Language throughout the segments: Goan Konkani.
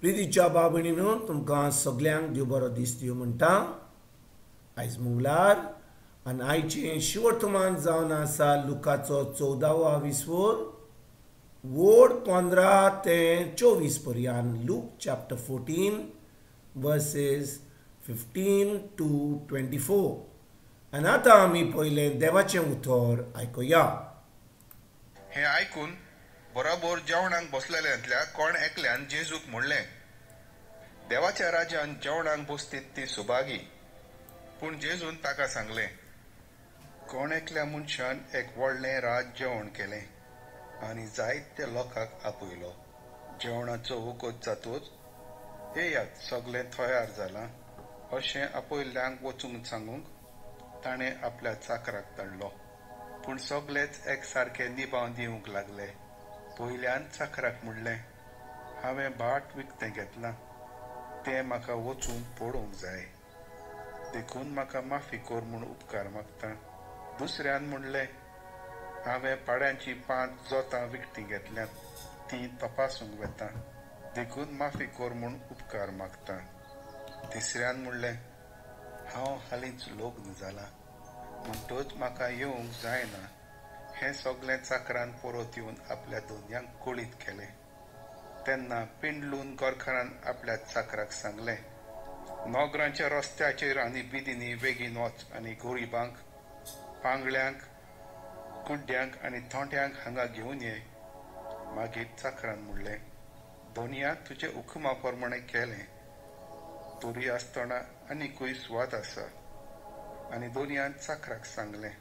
प्रितीच्या भाव भयणीनो, तुमकां सगल्यांक देव बरो दीस दिवं म्हणटा. आयज मंगळार आनी आयचें शिवर्तमान जावन आसा लुकाचो 14वो विस्वोर वोड 15 ते 24 पर्यंत. Luke chapter 14 verses 15 to 24. आनी आतां आमी पयलें देवाचें उतर आयकुया. हें आयकून बरोबर जेवणाक बसलेल्यांतल्या कोण एकल्यान जेजूक म्हणलें, देवाच्या राज्यान जेवणाक बसतीत ती सुभागी. पूण जेजून ताका सांगलें, कोण एकल्या मनशान एक व्हडलें राज जेवण केलें आनी जायते लोकांक आपयलो. जेवणाचो वखद जातूच येयात, सगळें तयार जालां अशें आपयल्ल्यांक वचूंक सांगूंक ताणें आपल्या चाकराक धाडलो. पूण सगळेच एक सारके निभाव दिवंक लागले. पयल्यान चाकराक म्हणलें, हांवें भाट विकतें घेतलां, तें म्हाका वचून पळोवंक जाय, देखून म्हाका माफी कर म्हूण उपकार मागता. दुसऱ्यान म्हणलें, हांवें पाड्यांचीं 5 जोतां विकतीं घेतल्यांत, तीं तपासूंक वता, देखून माफी कर म्हूण उपकार मागता. तिसऱ्यान म्हणलें, हांव हालींच लग्न जालां म्हणटच म्हाका येवंक जायना. हें सगळें चाकरान परत येवन आपल्या धनयांक कळीत केलें. तेन्ना पिंडलून गोरकारान आपल्या चाकराक सांगलें, नगरांच्या रस्त्याचेर आनी बिदींनी बेगीन वच आनी गरिबांक, पांगळ्यांक, कुड्ड्यांक आनी थोंट्यांक हांगा घेवन ये. मागीर चाकरान म्हणलें, धनया, तुजे हुकुमा प्रमाणें केलें, तरी आसतना आनीकूय सुवात आसा. आनी धनयान चाकराक सांगलें,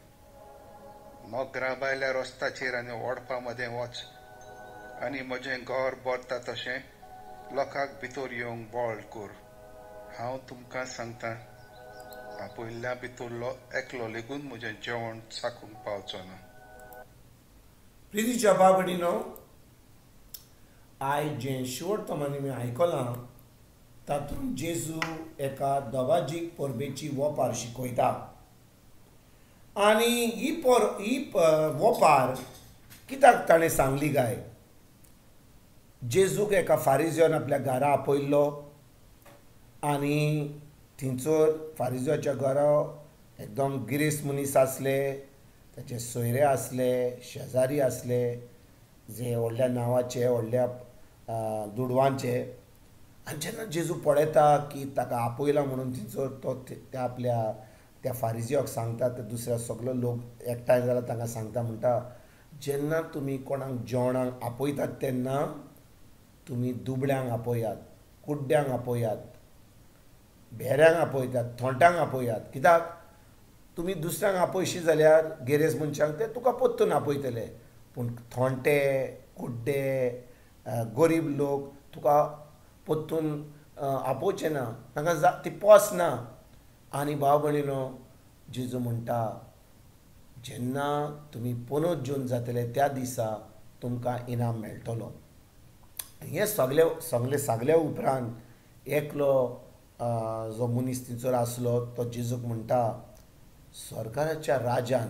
नगरा भायल्या रस्त्याचेर आनी ओडपा मदें वच आनी म्हजें घर भरता तशें लोकांक भितर येवंक बळ कर. हांव तुमकां सांगता, आपयल्ल्या भितरलो एकलो लेगून म्हजें जेवण चाकूंक पावचो ना. प्रितीच्या भाव भयणीनो, आयज जें शिवर्तमान आमी आयकलां तातूंत जेजू एका दबाजीक परबेची वोपार शिकयता. आनी ही वोपार कित्याक ताणें सांगली काय? जेजूक एका फारिजोन आपल्या घरा आपयल्लो आनी थंयसर फारिजोच्या घरा एकदम गिरेस्त मनीस आसले, ताचे सोयरे आसले, शेजारी आसले, जे व्हडल्या नांवाचे, व्हडल्या दुडवांचे. आनी जेन्ना जेजू पळयता की ताका आपयला म्हणून थंयसर तो त्या आपल्या त्या फारिजियोक सांगता, ते दुसऱ्या सगलो लोक एकठांय जाल्यार तांकां सांगता, म्हणटा, जेन्ना तुमी कोणाक जेवणाक आपयतात तेन्ना तुमी दुबळ्यांक आपयात, कुड्ड्यांक आपयात, भेऱ्यांक आपयतात, थोंट्यांक आपयात. कित्याक तुमी दुसऱ्यांक आपयशी जाल्यार गिरेस्त मनशांक ते तुका परतून आपयतले, पूण थोंटे, कुड्डे, गरीब लोक तुका परतून आपोवचे ना, तांकां ती पोस ना. आनी भाव भयणीनो, जेजू म्हणटा, जेन्ना तुमी पनोत जेवन जातले त्या दिसा तुमकां इनाम मेळटलो. हें सगळे सगळे सांगल्या उपरांत एकलो जो मनीस थंयसर आसलो तो जेजूक म्हणटा, सरकाराच्या राजान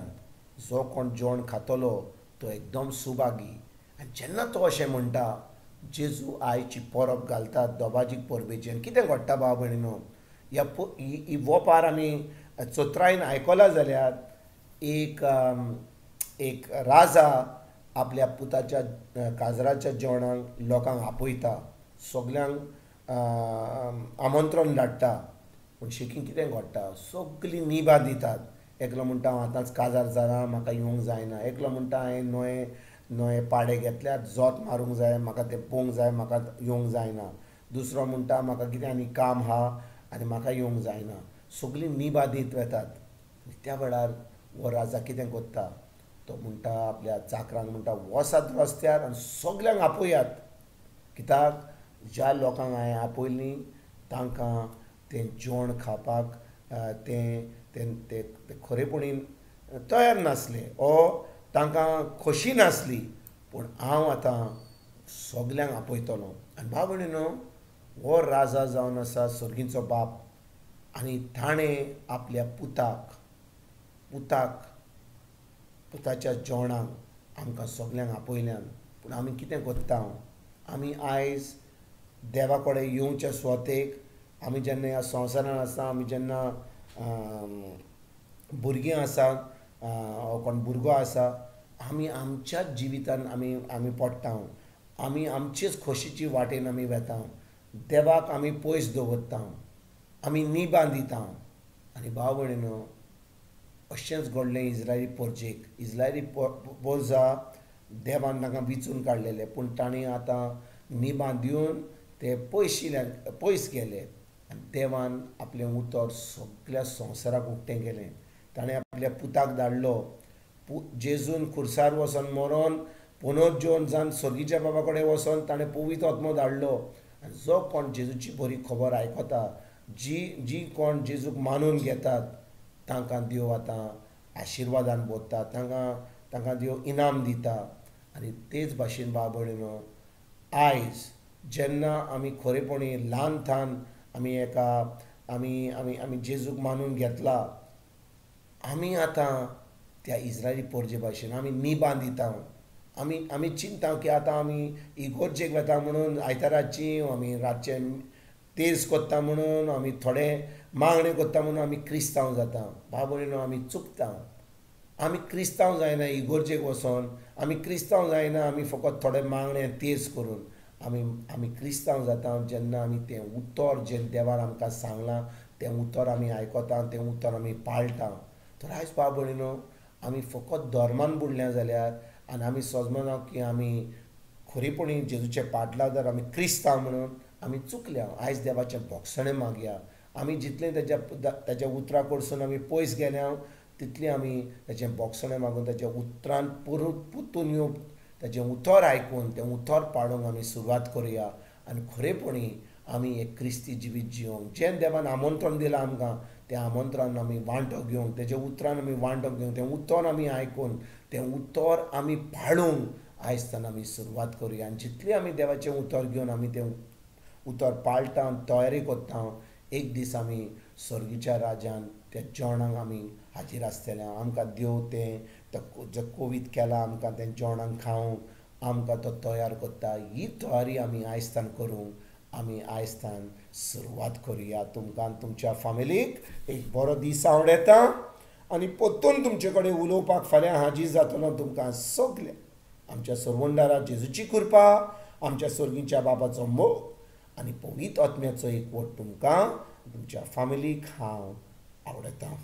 जो कोण जेवण खातलो तो एकदम सुभागी. आनी जेन्ना तो अशें म्हणटा, जेजू आयची परब घालता दबाजीक परबेची. आनी कितें घडटा भाव भयणीनो, ह्या ही वोपार आमी चतुरायेन आयकला जाल्यार एक एक राजा आपल्या पुताच्या काजराच्या जेवणाक लोकांक आपयता, सगल्यांक आमंत्रण धाडटा. पूण शेकीं कितें घडटा, सगलीं निबां दितात. एकलो म्हणटा, हांव आतांच काजार जालां, म्हाका येवंक जायना. एकलो म्हणटा, हांवें नवे नवे पाडे घेतल्यात, जोत मारूंक जाय, म्हाका तें पोवंक जाय, म्हाका येवंक जायना. दुसरो म्हणटा, म्हाका कितें आनी काम आहा आनी म्हाका येवंक जायना. सगलीं निबां दीत वेतात. त्या वेळार हो राजा कितें करता, तो म्हणटा आपल्या चाकरांक म्हणटा, वसात रस्त्यार आनी सगल्यांक आपयात. कित्याक ज्या लोकांक हांवें आपयलीं तांकां तें जेवण खावपाक तें तें खरेपणी तयार नासलें ओ तांकां खोशी नासली, पूण हांव आतां सगल्यांक आपयतलो. आनी भाव भयणीनो, हो राजा जावन आसा सर्गीचो बाप, आनी ताणें आपल्या पुताक पुताक पुताच्या जेवणाक आमकां सगल्यांक आपयल्यान. पूण आमी कितें करता, आमी आयज देवा कडेन येवच्या सुवातेक आमी जेन्ना ह्या संवसारान आसा, आमी जेन्ना भुरगीं आसा, कोण भुरगो आसा, आमी आमच्याच जिवितान आमी आमी पडटा, आमी आमचेच खोशीची वाटेन आमी वेता, देवाक आमी पयस दवरता, आमी निबां दिता. आनी भाव भयणीनो, अशेंच घडलें इस्रायली पोरजेक. इस्रायली पोरजा देवान तांकां विचून काडलेले, पूण तांणी आतां निबां दिवन ते पयशिल्यान पयस गेले आनी देवान आपलें उतर सगल्या संवसाराक उक्तें केलें. ताणें आपल्या पुताक धाडलो, जेजून खुर्सार वचोन मरोन पुनर्जीवन जावन स्वर्गीच्या बाबा कडेन वचोन ताणें पवित्र आत्मो धाडलो. आनी जो कोण जेजूची बरी खबर आयकता, जी जी कोण जेजूक मानून घेतात, तांकां देव आतां आशिर्वादान भरता, तांकां तांकां देव इनाम दिता. आनी तेच भाशेन भाव भयणीनो, आयज जेन्ना आमी खरेपणी ल्हान थान आमी एका आमी आमी आमी जेजूक मानून घेतला, आमी आतां त्या इस्रायली पोरजे भाशेन आमी निबां दिता. आमी आमी चिंता की आतां आमी इगोर्जेक वता म्हणून आयताराची आमी रातचे तेज कोत्ता म्हणून, आमी थोडे मागणें कोत्ता म्हणून आमी क्रिस्तांव जाता. भाव भयणीनो, आमी चुकता. आमी क्रिस्तांव जायना इगोर्जेक वचोन, आमी क्रिस्तांव जायना आमी फकत थोडे मागणें तेज करून. आमी आमी क्रिस्तांव जाता जेन्ना आमी तें उतर जें देवान आमकां सांगलां तें उतर आमी आयकता, तें उतर आमी पाळटा. तर आयज भाव भयणीनो, आमी फकत धर्मान बुडल्या जाल्यार आनी आमी समजना की आमी खरेपणी जेजूचे पाटलादार आमी क्रिस्तांव म्हणून आमी चुकल्या. आयज देवाचें भोगसणें मागया. आमी जितलें तेज्या तेज्या उतरा कडसून आमी पयस गेल्या तितलें आमी तेजें भोगसणें मागून तेज्या उतरान परतून येवंक, तेजें उतर आयकून तें उतर पाळूंक आमी सुरवात करुया. आनी खरेपणी आमी एक क्रिस्ती जिवीत जिवंक, जें देवान आमंत्रण दिलां आमकां तें आमंत्रण आमी वांटो घेवंक, तेज्या उतरान आमी वांटो घेवंक, तें उतर आमी आयकून तें उतर आमी पाळूंक आयज तान आमी सुरवात करुया. आनी जितलें आमी देवाचें उतर घेवन आमी तें उतर पाळटा, तयारी करता, एक दीस आमी स्वर्गीच्या राज्यान त्या जेवणाक आमी हाजीर आसतले. आमकां देव तें जो कोवीत केला आमकां तें जेवणाक खावंक आमकां तो तयार करता. ही तयारी आमी आयज तान करूंक आमी आयज तान सुरवात करुया. तुमकां तुमच्या फामिलीक एक बरो दीस आवडटा आनी परतून तुमचे कडेन उलोवपाक फाल्यां हाजीर जातलो. तुमकां सगळ्या आमच्या सरवंडारा जेजूची कृपा, आमच्या स्वर्गीच्या बाबाचो मोग आनी पवित्र आत्म्याचो एकवट तुमकां तुमच्या फामिलीक हांव आवडटा.